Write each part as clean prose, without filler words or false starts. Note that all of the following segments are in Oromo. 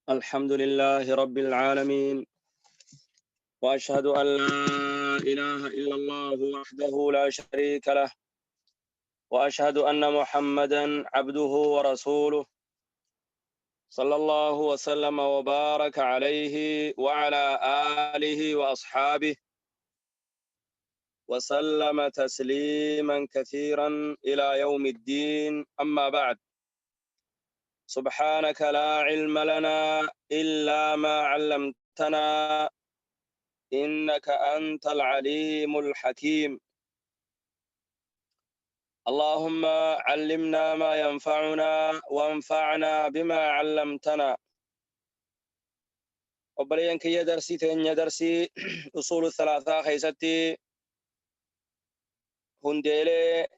الحمد لله رب العالمين، وأشهد أن لا إله إلا الله وحده لا شريك له، وأشهد أن محمدا عبده ورسوله، صلى الله وسلم وبارك عليه وعلى آله وأصحابه وسلم تسليما كثيرا إلى يوم الدين. أما بعد، سبحانك لا علم لنا إلا ما علمتنا إنك أنت العليم الحكيم. اللهم علمنا ما ينفعنا وانفعنا بما علمتنا. Obboleeyyan kiyya, darsii teenya darsii usuulu thalaataa keessatti hundeelee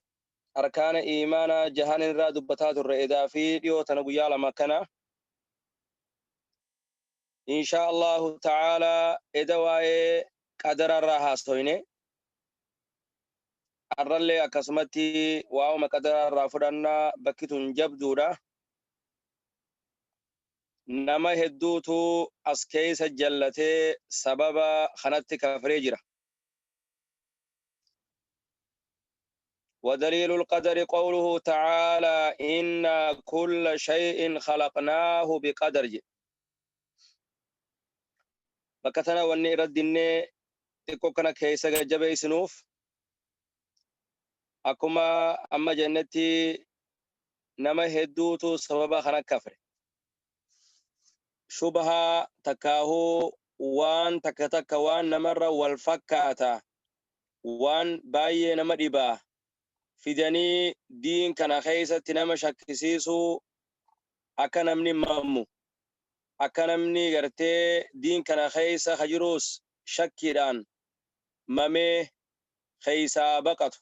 arkaana iimaanaa jahan irraa dubbataa turre edaa fi dhiyoo tana guyyaa 2 kana. Inshaa Allahu ta'aalaa eda waa'ee qadara irraa haasoyne, arrallee akkasumatti waa'uma qadara irraa fudhannaa. Bakki tun jabduudha, nama hedduutu as keessa jallatee sababa kanatti kafree jira. ودليل القدر قوله تعالى: إنا كل شيء خلقناه بقدر. Bakka tana wanni irra dinnee xiqqoo kana keessa gajjabeessinuuf, akkuma amma jennetti nama hedduutu sababa kana kafre. Shubhaa takkaahuu waan takka takka waan namarra wal fakkaata, waan baay'ee nama dhibaa fidanii diin kana keessatti nama shakkisiisuu, akka namni mammu, akka namni gartee diin kana keessa ka jiruus shakkiidhaan mamee keessaa baqatu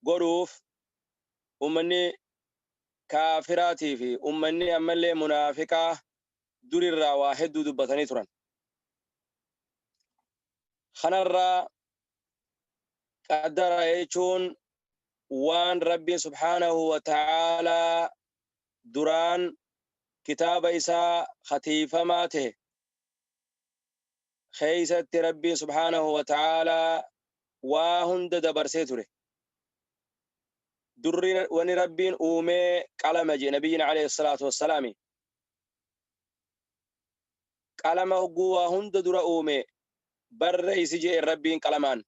godhuuf ummanni kaafiraatii fi ummanni ammallee munaafiqaa durirraa waa hedduu dubbatanii turan. Kanarraa qaddara jechuun waan Rabbiin subhaanahu wa ta'aalaa duraan kitaaba isaa katiifamaa ta'e keessatti Rabbiin subhaanahu wa ta'aalaa waa hunda dabarsee ture. Durri wani Rabbiin uumee qalama jee nabiyyiin alayhi salaatu wassalaami. Qalama hogguu waa hunda dura uume, barreeysi jee Rabbiin qalamaan.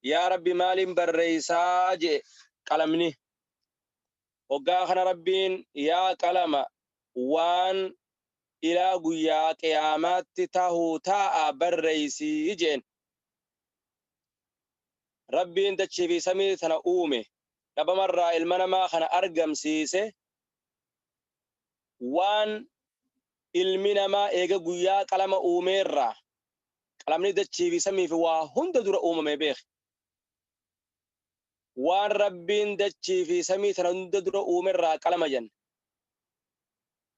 Yaa Rabbi, maaliin barreeysaa jee qalamni. Hoggaa kana Rabbiin, yaa qalama, waan ilaa guyyaa qiyaamaatti tahuu taa'a barreeysii jeen. Rabbiin dachii fi samii tana uume, dhabamarraa ilma namaa kana argamsiise, waan ilmi namaa eega guyyaa qalama uumeerraa, qalamni dachii fi samii fi waa hunda dura uumame beeke. Waan Rabbiin dachii fi samii tana hunda dura uumerraa qalama jenne.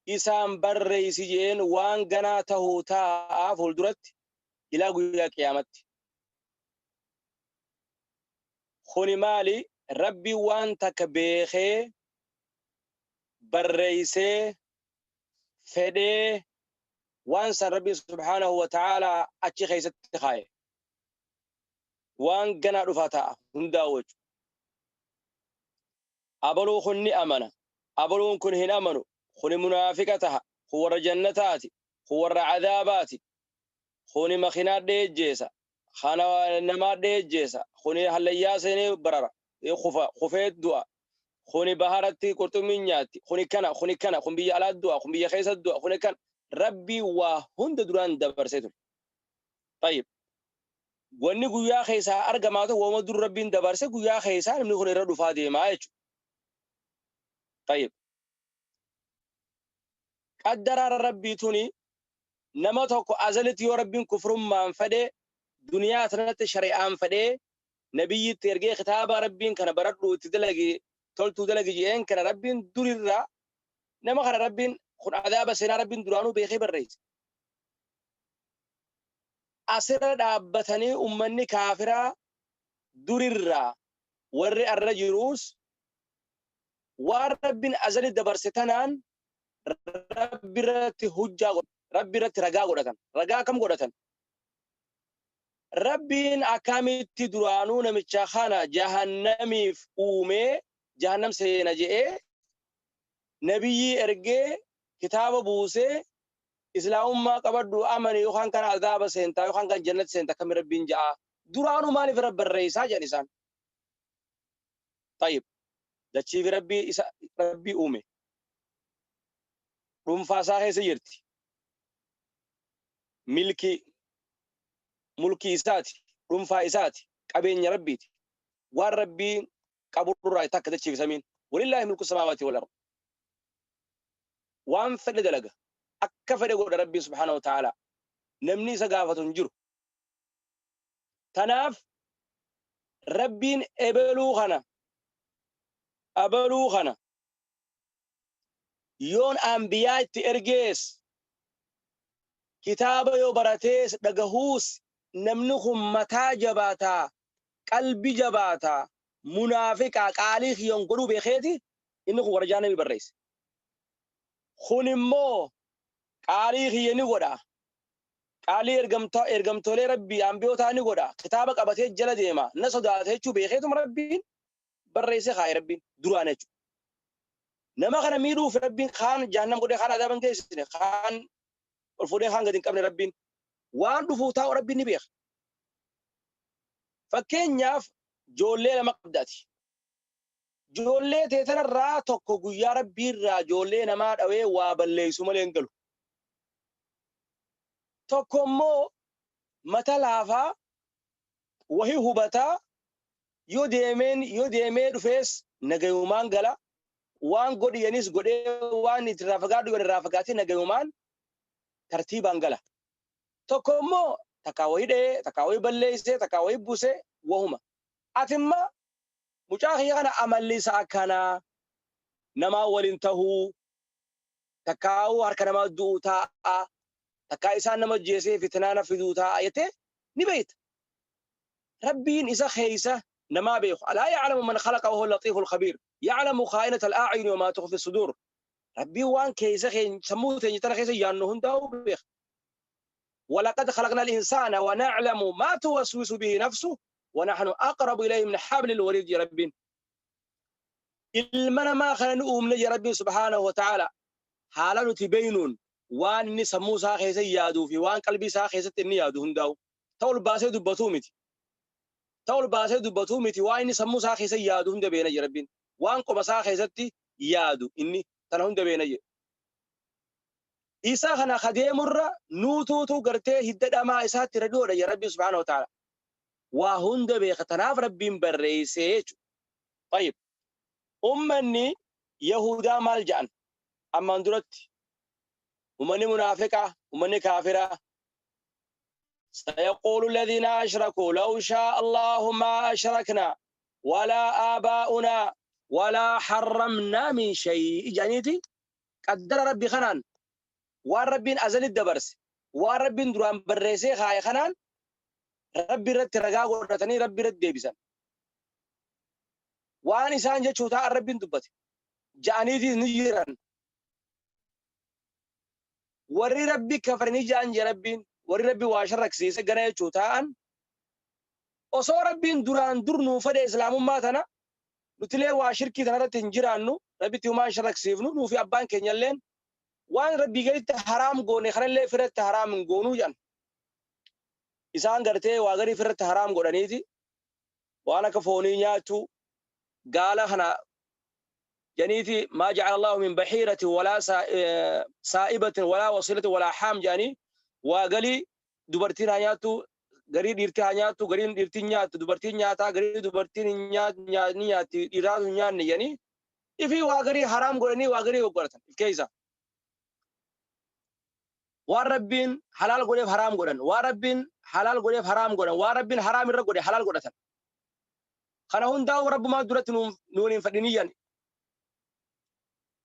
Isaan barreeysi jeen waan ganaa tahuu taa'aa fuulduratti ilaa guyyaa qiyaamatti. Kuni maali? Rabbiin waan takka beekee barreeysee fedhee waan san Rabbiin subhaanahu wa ta'aalaa achi keessatti kaaye. Waan ganaa dhufaa ta'a hundaa jechuudha. Abaluu kun ni amana. Abaluun kun hin amanu. Kuni munaafiqa taha. Kun warra jannataati. Kun warra cadaabaati. Kuni makinaa dheejjeesa. Kana namaa dheejjeesa. Kuni hallayyaa seenee barara. Kufa kufee du'a. Kuni baharatti qurxummiin nyaatti. Kuni kana, kuni kana, kun biyya alaa du'a, kun biyya keessa du'a, kuni kana. Rabbii waa hunda duraan dabarsee ture. Tayyib. Wanni guyyaa keessaa argamaa ta'u waama dur Rabbiin dabarse, guyyaa keessaa namni kun irra dhufaa deemaa jechuudha. Tayyib. Qaddaraara Rabbii tuni nama tokko azalitti yoo Rabbiin kufrummaan fedhe, duniyaa tanatti shari'aan fedhee nabiyyitti ergee, kitaaba Rabbiin kana baradhu, itti dalagi, toltuu dalagi je'een kana, Rabbiin durirraa nama kana Rabbiin kun adaaba seenaa Rabbiin duraanuu beekee barreesse. Asirra dhaabbatanii ummanni kaafiraa durirraa warri arra jiruus waan Rabbiin azali dabarse tanaan Rabbi irratti hujjaa godhatan. Rabbi irratti ragaa godhatan. Ragaa akkam godhatan? Rabbiin akkamitti duraanuu namicha kana jahannamiif uumee jahannam seena je'ee nabiyyii ergee kitaaba buusee islaamummaa qabadhu amani yookaan kan azaaba seentaa yookaan kan jannata seenta akkami Rabbiin ja'a duraanuu maaliif irra barreessaa jedhan isaan. Tayyib dachii fi Rabbii isa Rabbii uume dhuunfaa isaa keessa jirti. Milkii mulkii isaati dhuunfaa isaati qabeenya Rabbiiti waan Rabbiin qaburraa takka dachii fi samiin walillaahi mulku samaawaati wal ard waan fedhe dalaga akka fedhe godha Rabbiin subhaanahu wa ta'aalaa namni isa gaafatu hin jiru. Tanaaf Rabbiin ebeluu kana abaluu kana yoon anbiyaa itti ergees kitaaba yoo baratees dhagahuus namni kun mataa jabaataa qalbi jabaataa munaafiqaa qaalii kiyyan godhuu beekeeti inni kun warra jahannamii barreesse. Kun immoo qaalii kiyya ni godha. Qaalii ergamtoolee Rabbii ambiyootaa ni godha. Kitaaba qabatee jala deema. Na sodaata jechuu beekeetuma Rabbiin barreessee kaa'e Rabbiin duraan jechuudha. Nama kana miidhuuf Rabbiin kaan jahannam godhee kaan adaaban geessine kaan ol fuudhee kaan gadi hin qabne Rabbiin waan dhufuuf taa'u Rabbiin ni beeka. Fakkeenyaaf ijoollee lama qabdaati. Ijoollee tee tanarraa tokko guyyaa Rabbiirraa ijoollee namaa dhawee waa balleessu malee hin galu. Tokko immoo mata laafaa wahi hubataa yoo deemeen yoo deemee dhufees nagayumaan gala waan godhiyanis godhee waan itti irraa fagaadhu yoo irraa fagaatee nagayumaan tartiibaan gala. Tokko immoo takkaa wahi dha'ee takkaa wahi balleessee takkaa wahi busee wahuma. Ati imma mucaa kiyya kana amalli isaa akkanaa namaa waliin tahuu takkaa'uu harka namaa du'uu taa'a takkaa isaan nama jeesee fitnaa na fiduu taa'a jettee ni beekta. Rabbiin isa keessa namaa beeku. Alaa ya'lamu man khalaqa wa huwa latiiful khabiir. Ya'lamu khaa'inata al-a'yuni wa maa tukhfi sudur. Rabbiin waan keessa keenya sammuu teenya tana keessa yaannu hundaa'uu beeka. Walaqad khalaqna al-insaana wa na'lamu maa tuwaswisu bihi nafsuhu wa nahnu aqrabu ilayhi min hablil wariid jedhe Rabbiin. Ilma namaa kana ni uumne jedhe Rabbiin subhaanahu wa ta'aala. Haala nuti beeynuun waan inni sammuu isaa keessa yaaduu fi waan qalbii isaa keessatti inni yaadu hundaa'u. Ta ol baasee dubbatuu miti. Ta ol baasee dubbatuu miti waan inni sammuu isaa keessa yaadu hunda beena jedhe Rabbiin. Waan qoma isaa keessatti yaadu inni tana hunda beena jedhe. Isa kana ka deemurra nuutuutu gartee hidda dhamaa isaatti irra dhiyoodha jedhe Rabbiin subhaanahu wa ta'aala. Waa hunda beeka tanaaf Rabbiin barreessee jechuudha. Tayyib. Ummanni Yahudaa maal ja'an? Ammaan duratti ummanni munaafiqaa, ummanni kaafiraa سيقول الذين أشركوا لو شاء الله ما أشركنا ولا آباؤنا ولا حرمنا من شيء جانيتي قدر ربي خنان waan Rabbiin azalitti dabarse waan Rabbiin duraan barreessee kaaye kanaan Rabbi irratti ragaa godhatanii Rabbi irratti deebisan. Waan isaan jechuu taa'an Rabbiin dubbate. Ja'aniitiis ni jiran. Warri Rabbi kafaranii ja'an jee Rabbiin warri Rabbi waa sharraksiise gana jechuu taa'an osoo Rabbiin duraan dur nuu fedhe islaamummaa tana nutilee waa shirkii tana irratti hin jiraannu Rabbitti humaa hin sharraksiifnu nuufi abbaan keenyalleen waan Rabbii gaditti haraam goone kanallee firatti haraam hin goonuu jedhan. Isaan gartee waa garii firratti haraam godhaniiti waan akka foonii nyaachuu gaala kana jedhaniiti maa ja'ala Allahu min bahiiratin walaa saa'ibatin walaa wasiilatin walaa haam jedhanii waa galii dubartiin haa nyaattu garii dhiirti haa nyaattu gariin dhiirtiin nyaattu dubartiin nyaataa garii dubartiin hin ni nyaatti dhiiraatu hin nyaanne jedhanii ifii waa garii haraam godhanii waa garii godhatan if keessa. Waan Rabbiin halaal godheef haraam godhan. Waan Rabbiin halaal godheef haraam godhan. Waan Rabbiin haraam irra godhe halaal godhatan. Kana hundaa'u Rabbumaa duratti nuun hin fedhiniyyan.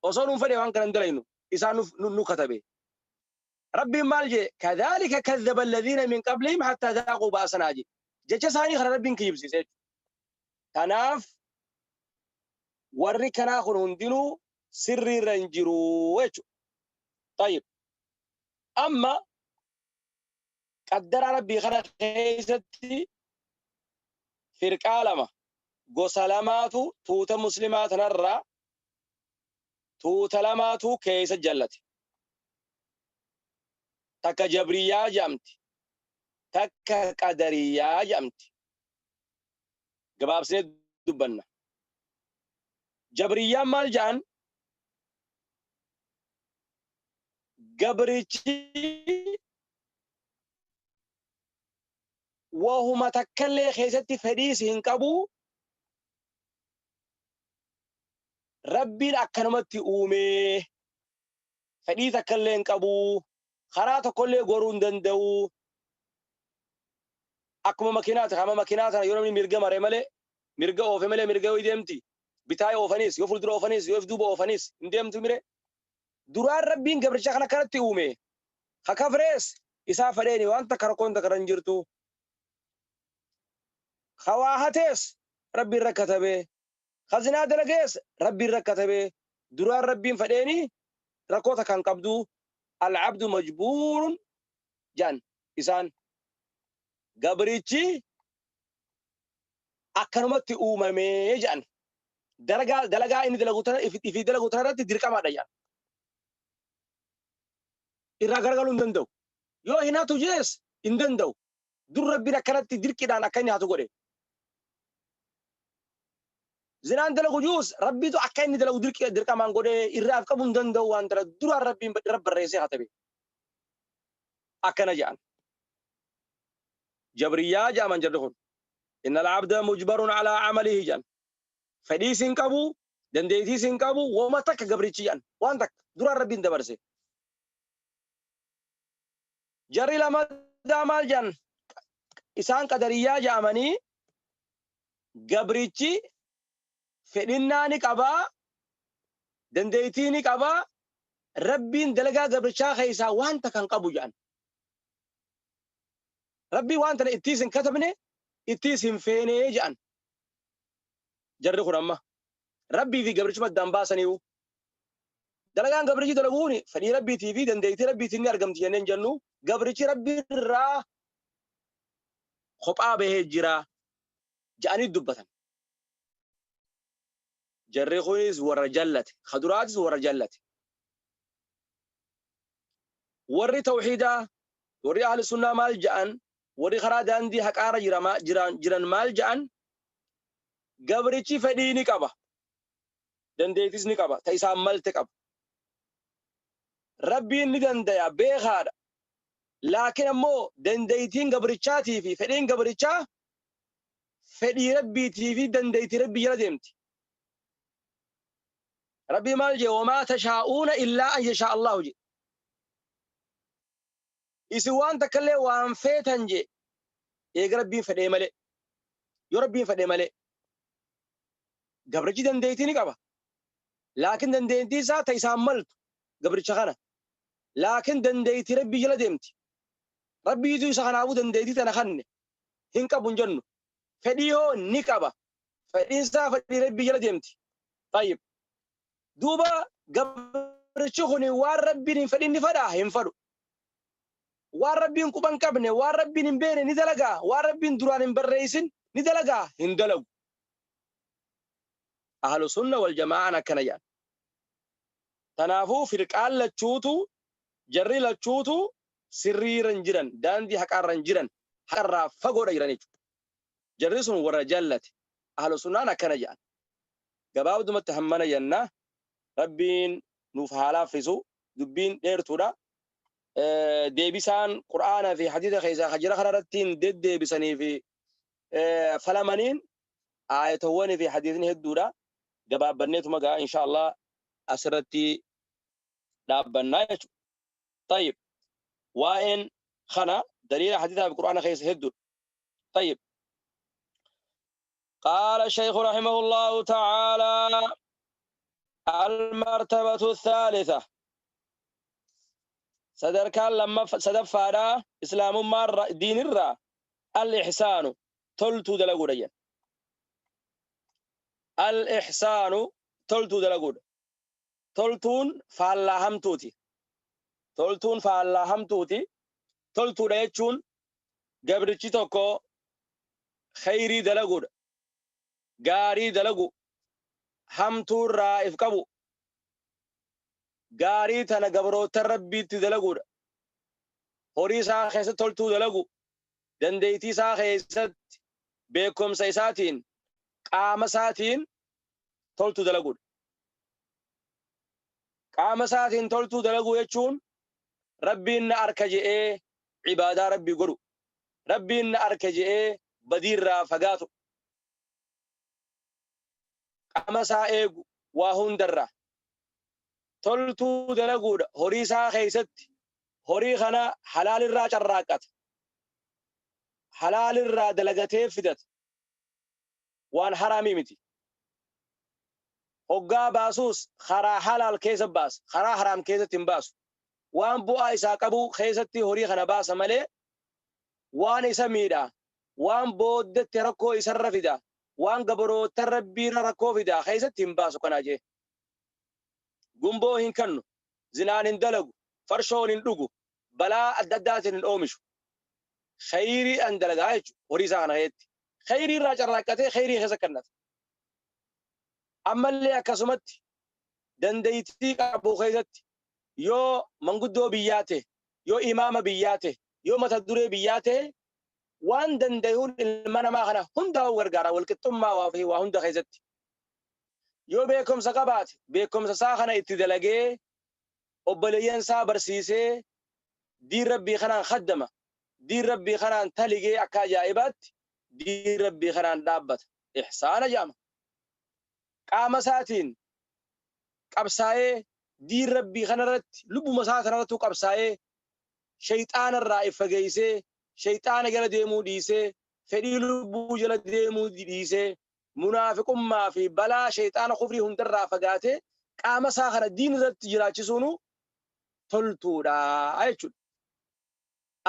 Osoo nuun fedhe waan kana hin dalaynu. Isaan nu katabe. Rabbiin maal jee? Kadhaalika kadhaba alladhiina min qablihim hattaa dhaaquu ba'asanaa jee. Jecha isaanii kana Rabbiin kijibsiise jechuudha. Kanaaf warri kanaa kun hundinuu sirrii irra hin jiru jechuudha. Tayyib. Amma qaddara Rabbii kana keessatti firqaa lama gosa lamaatu tuuta muslimaa tanarraa tuuta lamaatu keessa jallate. Takka jabriyyaa jedhamti. Takka qadariyyaa jedhamti. Gabaabsinee dubbanna. Jabriyyaan maal jedhan? Gabrichi wahuma takkallee keessatti fedhiis hin qabu. Rabbiin akkanumatti uumee fedhii takkallee hin qabu. Karaa tokkollee goruu hin danda'u. Akkuma makiinaati. Kama makiinaa tana yoo namni mirga mare malee, mirga oofe malee mirga yoo deemti. Bitaa yoo oofanis, yoo fuuldura oofanis, yoo duuba oofanis hin deemtu mire. Duraan Rabbiin gabricha kana akkanatti uume. Ka kafrees isaa fedheeni waan takka rakkoon takka irra hin jirtu. Ka waa hatees Rabbiin rakkatabe. Ka zinaa dalagees Rabbiin rakkatabe. Duraan Rabbiin fedheeni rakkoo takka hin qabdu. Al-abdu majbuurun jedhan isaan. Gabrichi akkanumatti uumamee jedhan. Dalagaa inni dalagu tana ifii dalagu tana irratti dirqamaadha jedhan. Irraa garagaluu hin danda'u. Yoo hin hatu jees hin danda'u. Dur Rabbiin akkanatti dirqiidhaan akka inni hatu godhe. Zinaan dalagu juus Rabbiitu akka inni dalagu dirqamaan godhe irraa of qabuu hin danda'u waan tana duraan Rabbiin irra barreessee katabe. Akkana jedhan. Jabriyyaa jedhaman jarri kun. Innal abda mujbarun alaa amalihi jedhan. Fedhiis hin qabu, dandeettiis hin qabu, wama takka gabrichi jedhan. Waan takka duraan Rabbiin dabarse. Jarri lamadaa maal jedhan? Isaan qadariyyaa jedhamanii gabrichi fedhinnaa ni qabaa, dandeettii ni qabaa, Rabbiin dalagaa gabrichaa keessaa waan takka hin qabu jedhan. Rabbiin waan tana ittiis hin katabne, ittiis hin feenee jedhan. Jarri kun amma Rabbii fi gabrichuma addaan baasaniiru. Dalagaan gabrichi dalaguun fedhii Rabbiitii fi dandeettii Rabbiitiin ni argamti jennee hin jennu. Gabrichi Rabbii irraa kophaa bahee jira jedhanii dubbatan. Jarri kunis warra jallate. Ka duraatis warra jallate. Warri tawhiidaa, warri ahli sunnaa maal jedhan, warri karaa daandii haqaarra jiran maal jedhan, gabrichi fedhii ni qaba. Dandeettis ni qaba. Ta isaan malte qaba. Rabbiin ni dandaya, beekaadha. Laakiin ammoo dandeettiin gabrichaatii fi fedhiin gabrichaa fedhii Rabbiitii fi dandeettii Rabbii jala deemti. Rabbii maal jee? Wamaa tashaa'uuna illaa an yashaa Allahu jee. Isin waan takkallee waan feetan jee eega Rabbiin fedhee malee. Yoo Rabbiin fedhee malee. Gabrichi dandeettii ni qaba. Laakiin dandeettii isaa ta isaan maltu gabricha kana. Laakiin dandeettii Rabbii jala deemti. Rabbiitu isa kanaafuu dandeettii tana kanne hin qabu hin jennu. Fedhii hoo ni qaba. Fedhiin isaa fedhii Rabbii jala deemti. Tayyib. Duuba gabrichi kun waan Rabbiin hin fedhin ni fedhaa? Hin fedhu. Waan Rabbiin quba hin qabne, waan Rabbiin hin beekne ni dalagaa? Waan Rabbiin duraan hin barreessin ni dalagaa? Hin dalagu. Ahlu sunna wal jamaa'aan akkana jedhan. Tanaafuu firqaan lachuutu, jarri lachuutu sirriirra hin jiran, daandii haqaarra hin jiran, haqarraa fagoodha jiran jechuudha. Jarri sun warra jallate. Ahlu sunnaan akkana jedhan. Gabaabdumatti hammana jenna. Rabbiin nuuf haa laaffisu. Dubbiin dheertuudha. Deebisaan Qur'aana fi hadiisa keessaa kan jira kana irratti hin deddeebisanii fi falamaniin aayatawwan fi hadiisni hedduudha. Gabaabbanneetuma gaa insha Allah asirratti dhaabbannaa jechuudha. Tayyib. Waa'een kana daliila hadiisaa fi Qur'aana keessa hedduudha. طيب. قال الشيخ رحمه الله تعالى: المرتبة الثالثة، sadarkaan lamma sadaffaadha islaamummaa diinirraa، الإحسان toltuu dalaguudha jedhan. الإحسان toltuu dalaguudha. Toltuun faallaa hamtuuti. Toltuun faallaa hamtuuti. Toltuudha jechuun gabrichi tokko khayrii dalaguudha. Gaarii dalagu, hamtuurraa if qabu, gaarii tana gabroota Rabbiitti dalaguudha. Horii isaa keessatti toltuu dalagu, dandeettii isaa keessatti, beekumsa isaatiin, qaama isaatiin toltuu dalaguudha. Qaama isaatiin toltuu dalaguu jechuun Rabbiin na arka je'ee ibaadaa Rabbii godhu. Rabbiin na arka je'ee badiirraa fagaatu. Qaama isaa eegu waa hundarraa. Toltuu dalaguudha horii isaa keessatti. Horii kana halaalirraa carraaqqata. Halaalirraa dalagatee fidata. Waan haraamii miti. Hoggaa baasuus karaa halaal keessa baasa. Karaa haraam keessatti hin baasu. Waan bu'aa isaa qabu keessatti horii kana baasa malee waan isa miidha, waan booddatti rakkoo isarra fida, waan gabroota Rabbiirra rakkoo fida keessatti hin baasu kanaa jee. Gumboo hin kannu, zinaan hin dalagu, farshoon hin dhugu, balaa adda addaatiin hin oomishu. Khayriidhaan dalagaa jechuudha horii isaa kana keessatti. Khayrii irraa carraaqqatee khayrii keessa kennata. Ammallee akkasumatti dandeettii qabu keessatti yoo manguddoo biyyaa ta'e, yoo imaama biyyaa ta'e, yoo mata duree biyyaa ta'e, waan danda'uun ilma namaa kana hundaa'uu gargaara walqixxummaa waa fi waa hunda keessatti. Yoo beekumsa qabaate, beekumsa isaa kana itti dalagee obboleeyyan isaa barsiisee diin Rabbii kanaan khaddama, diin Rabbii kanaan taligee akka ajaa'ibaatti diin Rabbii kanaan dhaabbata. Ihsaana jedhama. Qaama isaatiin qabsaa'ee diin Rabbii kanarratti, lubbuma isaa kanarrattuu qabsaa'ee, shayxaana irraa if fageessee, shayxaana jala deemuu dhiisee, fedhii lubbuu jala deemuu dhiisee, munaafiqummaa fi balaa shayxaana kufrii hundarraa fagaatee qaama isaa kana diin irratti jiraachisuunu toltuudha jechuudha.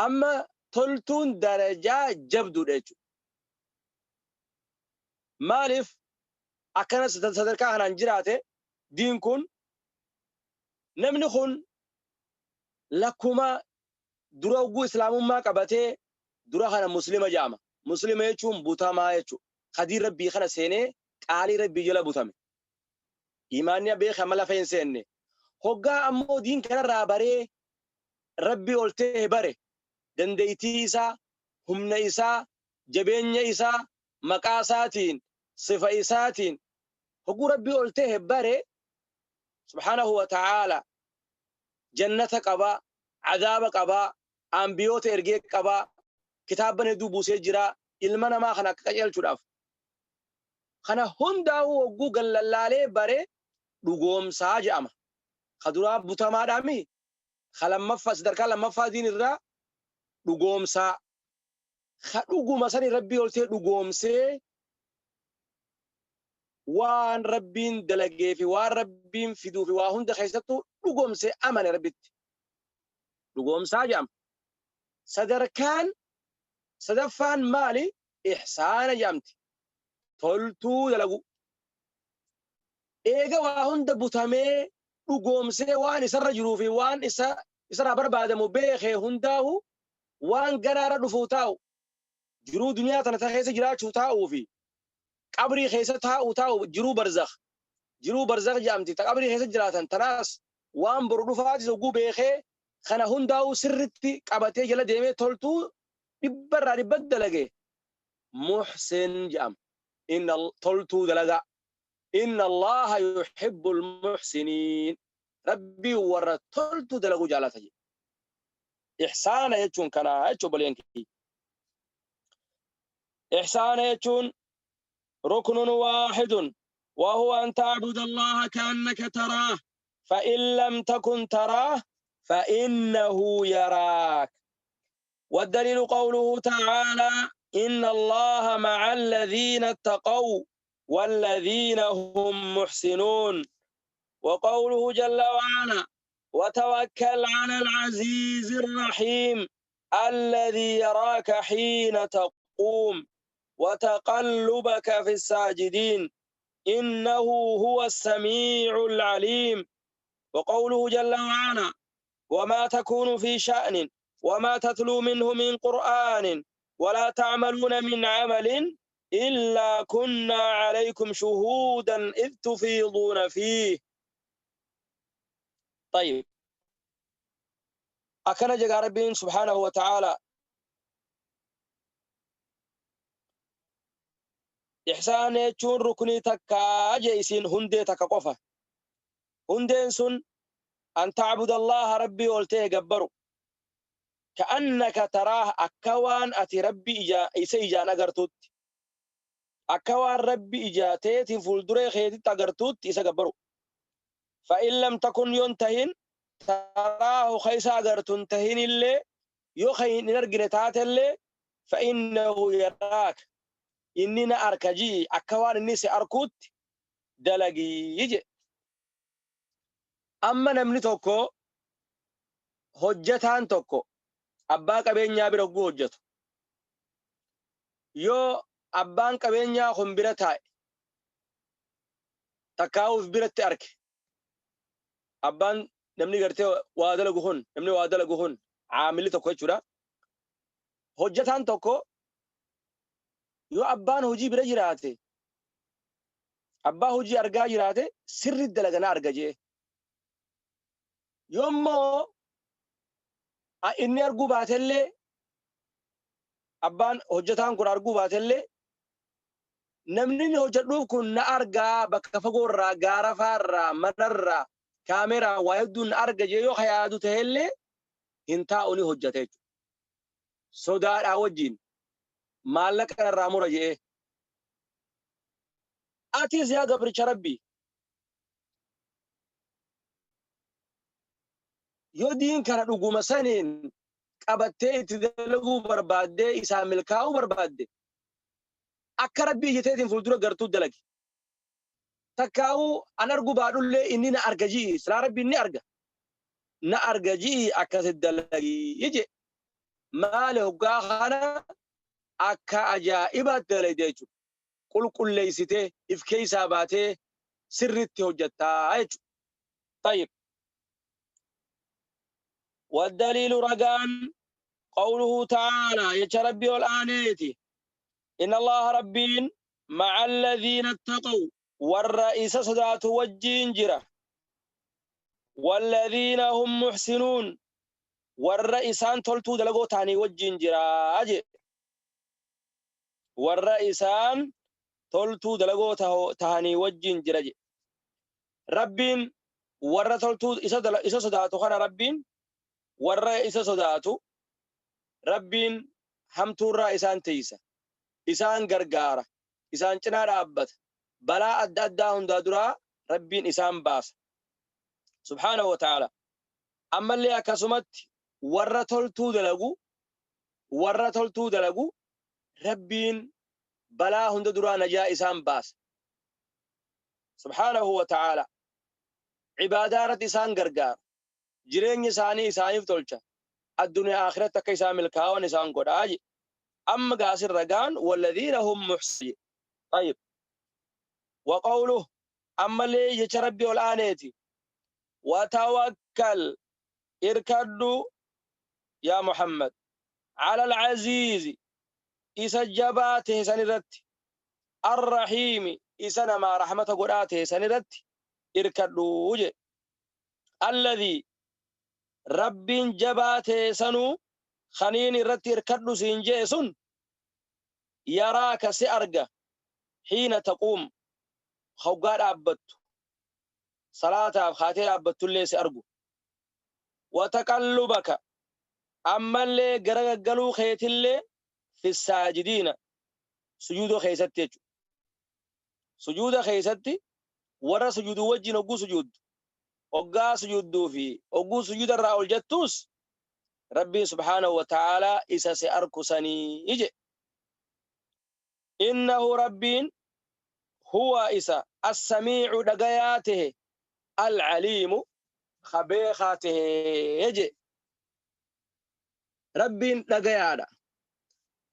Amma toltuun darajaa jabduudha jechuudha. Maaliif akkana sadarkaa kanaan jiraate diin kun? Namni kun lakkuma dura hogguu islaamummaa qabatee dura kana muslima jedhama. Muslima jechuun butamaa jechuudha. Kadiin Rabbii kana seenee qaalii Rabbii jala butame. Imaanni beekama lafa hin seenne. Hoggaa ammoo diin kanarraa baree Rabbii ol ta'e bare, dandeettii isaa, humna isaa, jabeenya isaa, maqaa isaatiin, sifa isaatiin hogguu Rabbii ol ta'e bare, subhaanahu wa ta'aala, jannata qabaa, cadaaba qabaa, ambiyoota ergee qabaa, kitaabban hedduu buusee jira ilma namaa kana akka qajeelchuudhaaf. Kana hundaa'uu hogguu gallallaalee bare dhugoomsaa jedhama. Ka duraa butamaadhaami, ka lammaffaa sadarkaa lammaffaa diin irraa dhugoomsaa. Ka dhuguma sani Rabbii ol ta'e dhugoomsee waan Rabbiin dalagee fi waan Rabbiin fiduu fi waa hunda keessattuu dhugoomsee amane Rabbitti. Dhugoomsaa jedhama. Sadarkaan sadaffaan maali? Ihsaana jedhamti. Toltuu dalagu. Eega waa hunda butamee dhugoomsee waan isarra jiruu fi waan isa isarraa barbaadamu beekee hundaahu, waan garaarra dhufuu taa'u, jiruu duniyaa tana keessa jiraachuu taa'uu fi qabrii keessa taa'uu taa'u, jiruu barzakh, jiruu barzakh jedhamti, ta qabrii keessa jiraatan tanaas, waan boru dhufaatis hogguu beekee kana hundaa'uu sirritti qabatee jala deemee toltuu dhibbarraa dhibba dalage muhsin jedhama. Inna toltuu dalagaa. Inna Allaha yuhibbul muhsiniin. Rabbii warra toltuu dalaguu jaalata jedhe. Ihsaana jechuun kana jechuu obboleeyyan kiyya. Ihsaana jechuun ruknun waahidun wa huwa an ta'buda Allaha ka'annaka taraah, fa in lam takun taraah fa innahu yaraak. والدليل قوله تعالى: إن الله مع الذين اتقوا والذين هم محسنون. وقوله جل وعلا: وتوكل على العزيز الرحيم الذي يراك حين تقوم وتقلبك في الساجدين إنه هو السميع العليم. وقوله جل وعلا: وما تكون في شأن وما تتلو منه من قرآن ولا تعملون من عمل إلا كنا عليكم شهودا إذ تفيضون فيه. طيب، أكن جاء ربي سبحانه وتعالى إحسان jechuun ruknii takkaa jee isiin hundee takka qofa. Hundeen sun أن تعبد الله rabbii ol ta'e gabbaru. كأنك تراه akka waan ati rabbi ija isa ijaan agartuutti. Akka waan rabbi ijaa teetiin fuulduree keetitti agartuutti isa gabbaru. فإن لم تكن yoon tahin تراه keessa agartuun tahin illee yoo hin argine taatellee فإنه يراك inni na arka jii akka waan inni si arkuutti dalagii je. Amma namni tokko hojjetaan tokko abbaa qabeenyaa bira hogguu hojjetu. Yoo abbaan qabeenyaa kun bira taa'e takkaa'uuf biratti arke abbaan namni gartee waa dalagu kun namni waa dalagu kun caamilli tokko jechuudha. Hojjetaan tokko yoo abbaan hojii bira jiraate abbaa hojii argaa jiraate sirriitti dalagana arga jee. Yoommoo inni arguu baatellee abbaan hojjetaan kun arguu baatellee namni inni hojjedhuuf kun na argaa bakka fagoorraa gaara faarraa manarraa kaameraa waa hedduun na arga jee yoo yaadu ta'ellee hin taa'u ni hojjeta jechuudha. Sodaadhaa wajjin maallaqa irraa mura jee. Atis yaa gabricha rabbii yoo diin kana dhuguma saniin qabattee itti dalaguu barbaaddee isaa milkaa'uu barbaadde akka rabbii ijjateetiin fuuldura gartuu dalagi. Takkaa'uu an argu baadhullee inni na arga ji'i silaa rabbiin ni arga. Na arga ji'i akkasitti dalagii je. Maali hoggaa kana akka ajaa'ibaatti dalagde jechuudha. Qulqulleessitee if keessaa baatee sirriitti hojjettaa jechuudha. طيب، والدليل رقان قوله تعالى يا ربي والآنيتي إن الله ربين مع الذين اتقوا والرئيس صدات وجين جرة والذين هم محسنون والرئيسان تلتو دلقو تاني وجين جرة أجي والرئيسان تلتو دلقو تاني وجين جرة ربين warra toltuu isa sodaatu kana rabbiin warra isa sodaatu rabbiin hamtuurraa isaan teeysa isaan gargaara isaan cinaa dhaabbata balaa adda addaa hundaa duraa rabbiin isaan baasa subhaanahu wa ta'ala. Ammallee akkasumatti warra toltuu dalagu warra toltuu dalagu rabbiin balaa hunda duraa najaa isaan baasa subhaanahu wa ta'ala. Cibaadaa irratti isaan gargaara. Jireenya isaanii isaaniif tolcha. Addunyaa akhiratti akka isaan milkaa'an isaan godhaa je. Amma gaasir ragaan walladhiina hum muhsinin. طيب، وقوله ammallee jecha rabbi ol aaneeti. وتوكل irkadhu يا محمد على العزيز isa jabaa ta'e san irratti الرحيم isa namaa rahmata godhaa ta'e san irratti irkadhu je. الذي rabbiin jabaa ta'e sanuu kaniin irratti irkadhu siin jee sun يراك si arga حين تقوم hoggaa dhaabbattu salaataaf kaatee dhaabbattullee si argu. وتقلبك ammallee gara gaggaluu keetillee في الساجدين sujuuda keessatti jechuudha. Sujuuda keessatti warra sujuuduu wajjin hogguu sujuuddu hoggaa sujuudduu fi hogguu sujuuda irraa ol jettuus rabbiin subhaanahu wa ta'aalaa isa si arku sanii je. إنه rabbiin هو isa السميع dhagayaa tahe العليم beekaa tahe je. Rabbiin dhagayaadha.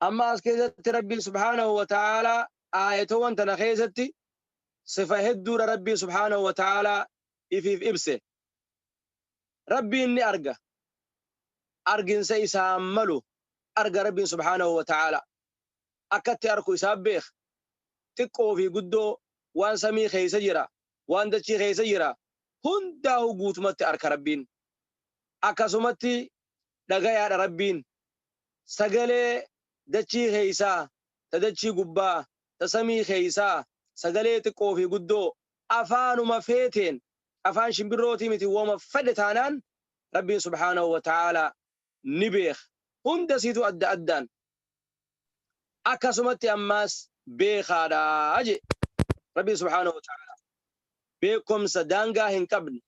Amma as keessatti rabbiin subhaanahu wa ta'aalaa aayatowwan tana keessatti sifa hedduudha rabbii subhaanahu wa ta'aalaa ifiif ibse. Rabbiin ni arga. Arginsa isaan malu arga Rabbiin subhaanahu wa ta'ala. Akkatti arku isaa beeka. Xiqqoo fi guddoo, waan samii keessa jira, waan dachii keessa jira hundaahu guutumatti arka Rabbiin. Akkasumatti dhagayaadha Rabbiin. Sagalee dachii keeysaa, ta dachii gubbaa, ta samii keeysaa, sagalee xiqqoo fi guddoo, afaanuma feeteen, afaan shimbirrootii miti, woma fedhe taanaan Rabbiin subhaanahu wa ta'aalaa ni beeka. Hunda isiituu adda addaan. Akkasumatti ammaas beekaadha jee Rabbiin subhaanahu wa ta'aalaa. Beekkomsa daangaa hin qabne,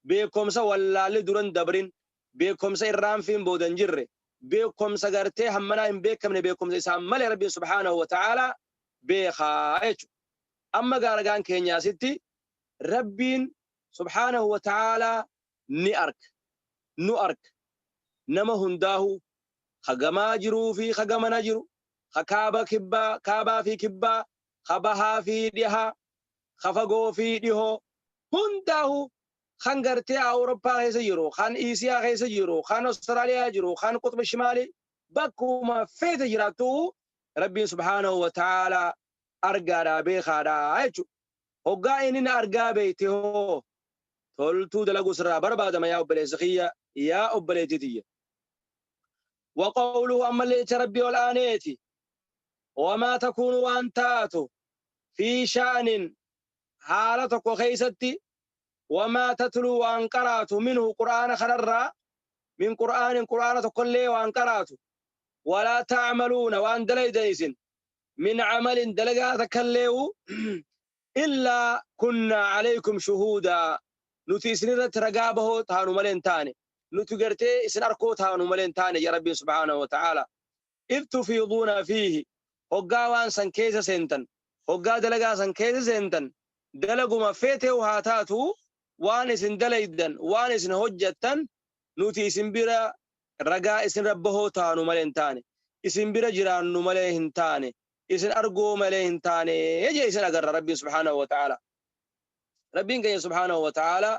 beekkomsa wallaalli dura hin dabrin, beekkomsa irraanfiin booda hin jirre, beekkomsa gartee hammanaa hin beekkamne, beekkomsa isaan malee Rabbiin subhaanahu wa ta'aalaa beekaa jechuudha. Amma gaa ragaan keenya asitti Rabbiin subhaanahu wa ta'aalaa ni arka, nu arka, nama hundaahu, ka gamaa jiruu fi ka gamana jiru, ka kaaba kibbaa, kaabaa fi kibbaa, ka bahaa fi dhihaa, ka fagoo fi dhihoo hundaahu, kan gartee Awurooppaa keessa jiru, kan Iisiyaa keessa jiru, kan Austraaliyaa jiru, kan Qutba Shimaalii, bakkuma feete jiraattu Rabbiin subhaanahu wa ta'aalaa argaadhaa beekaadhaa jechuudha. Hoggaa inni na argaa beekte hoo, toltuu dalaguu sirraa barbaadama, yaa obboleessa kiyya, yaa obboleettii tiyya. Wa qawluhu, ammallee jecha Rabbii ol aaneeti. Wamaa takuunu, waan taatu, fi sha'nin, haala tokko keessatti, wamaa tatluu, waan qaraatu, minhu, qur'aana kanarraa, min qur'aanin, qur'aana tokkollee waan qaraatu, walaa ta'maluuna, waan dalaydan isin, min camalin, dalagaa takkalleewu, illaa kunnaa alaykum shuhuudaa, nuti isinirratti ragaa bahoo taanu malee hin taane, nuti gartee isin arkoo taanu malee hin taane jedha Rabbiin subhaanahu wa ta'aala. Id tufiiduuna fiihi, hoggaa waan san keessa seentan, hoggaa dalagaa san keessa seentan, dalaguma feeteehu haa taatu, waan isin dalaydan, waan isin hojjattan, nuti isin bira ragaa isinirra bahoo taanu malee hin taane, isin bira jiraannu malee hin taane, isin arguu malee hin taane jee. Isin agarra Rabbiin subhaanahu wa ta'aala. Rabbiin keenya subhaanahu wa ta'aala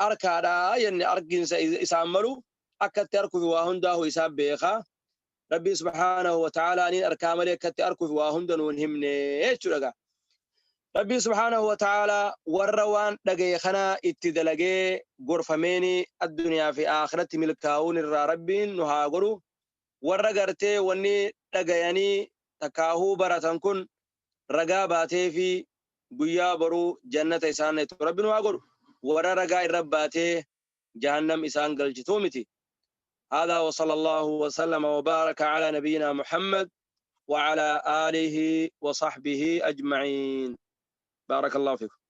arkaadha jenne. Arginsa isaan malu akkatti arkufi waa hundaahu isaa beeka. Rabbiin subhaanahu wa ta'aala niin arkaa malee akkatti arkufi waa hunda nuun himne jechuudha gaa. Rabbiin subhaanahu wa ta'aala warra waan dhagaye kana itti dalagee gorfameeni addunyaa fi aakiratti milkaa'uun irraa Rabbiin nu haa godhu. Warra gartee wanni dhagayanii takkaahuu baratan kun ragaa baatee fi guyyaa boruu jannata isaan itti Rabbi nu haa godhu. Warra ragaa irra baatee jahannam isaan galchituu miti. هذا وصلى الله وسلم وبارك على نبينا محمد وعلى آله وصحبه أجمعين. بارك الله فيكم.